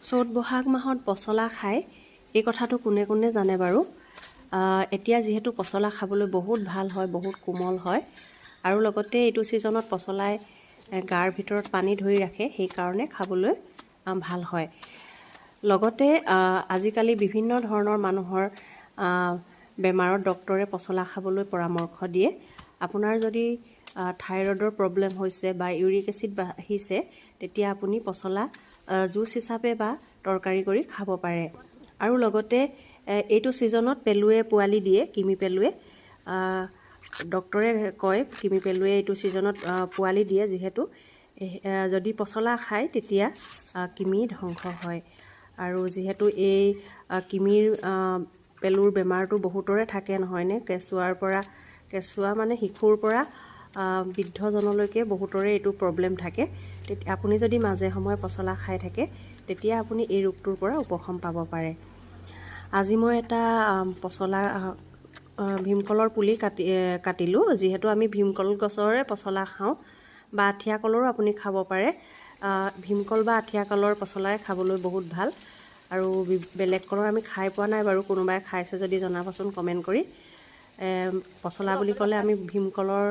চ'ত বহাগ মাহত পচলা খায়, এই কথাটো কোনে কোনে জানে বাৰু? এতিয়া যিহেতু পচলা খাবলৈ বহুত ভাল হয়, বহুত কোমল হয় আৰু লগতে এইটো ছিজনত পচলাই গাৰ ভিতৰত পানী ধৰি ৰাখে, সেইকাৰণে খাবলৈ ভাল হয়। লগতে আজিকালি বিভিন্ন ধৰণৰ মানুহৰ বেমাৰত ডক্তৰে পচলা খাবলৈ পৰামৰ্শ দিয়ে। আপোনাৰ যদি থাইৰয়ডৰ প্ৰব্লেম হৈছে বা ইউৰিক এচিড বাঢ়িছে, তেতিয়া আপুনি পচলা জুচ হিচাপে বা তৰকাৰী কৰি খাব পাৰে। আৰু লগতে এইটো ছিজনত পেলুৱে পোৱালি দিয়ে, কৃমি পেলুৱে। ডক্তৰে কয়, কৃমি পেলুৱে এইটো ছিজনত পোৱালি দিয়ে, যিহেতু যদি পচলা খায় তেতিয়া কৃমি ধ্বংস হয়। আৰু যিহেতু এই কৃমিৰ পেলুৰ বেমাৰটো বহুতৰে থাকে, নহয়নে? কেঁচুৱাৰ পৰা, কেঁচুৱা মানে শিশুৰ পৰা বৃদ্ধজনলৈকে বহুতৰে এইটো প্ৰব্লেম থাকে। তেতিয়া আপুনি যদি মাজে সময়ে পচলা খাই থাকে, তেতিয়া আপুনি এই ৰোগটোৰ পৰা উপশম পাব পাৰে। আজি মই এটা পচলা ভীমকলৰ পুলি কাটিলোঁ। যিহেতু আমি ভীমকল গছৰে পচলা খাওঁ বা আঠিয়া কলৰো আপুনি খাব পাৰে। ভীমকল বা আঠিয়া কলৰ পচলাই খাবলৈ বহুত ভাল। আৰু বেলেগ কলৰ আমি খাই পোৱা নাই বাৰু। কোনোবাই খাইছে যদি জনাবচোন কমেণ্ট কৰি। পচলা বুলি ক'লে আমি ভীমকলৰ